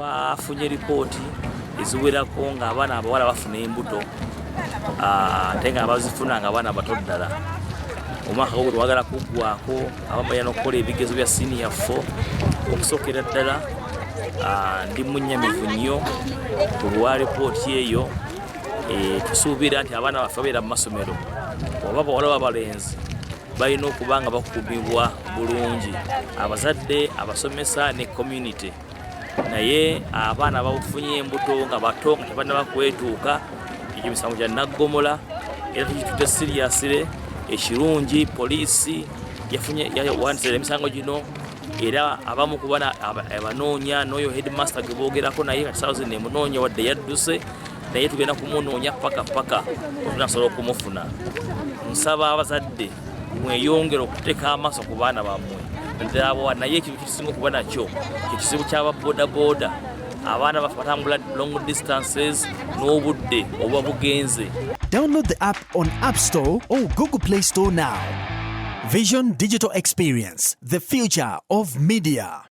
Twafunye ripooti eziwerako ng'abaana abawala bafuna embuto, ate nga abazifuna nga abaana bato ddala. Omwaka gwo twagala kuggwako, abamu balina n'okukola ebigezo bya senior 4. Okusookera ddala, ndi munnyamivu nnyo ku lwa ripooti eyo. Tusuubira nti abaana baffe babeera mu masomero, oba bawala oba balenzi, balina okuba nga bakuumibwa bulungi abazadde, abasomesa ne community. Naye abaana bafunye embuto nga bato, nga tebannaba kwetuuka, egyo misango gya naggomola era tugitutte seriously. Ekirungi, poliisi yafunye, yawandiisa emisango gino, era abamu ku bana abanoonya n'oyo headmaster gwe boogerako naye kati saawa zino emunoonya. Wadde yadduse, naye tugenda kumunoonya paka paka otunasobola okumufuna. Nsaba abazadde mweyongere okuteeka amaaso ku baana bammwe, naddala. Naye ekintu kisinga okuba nakyo kyekizibu kyaba bodaboda. Abaana baffe batambula long distances n'obudde obuba bugenze. Download the app on App Store or Google Play Store now. Vision Digital Experience, the future of media.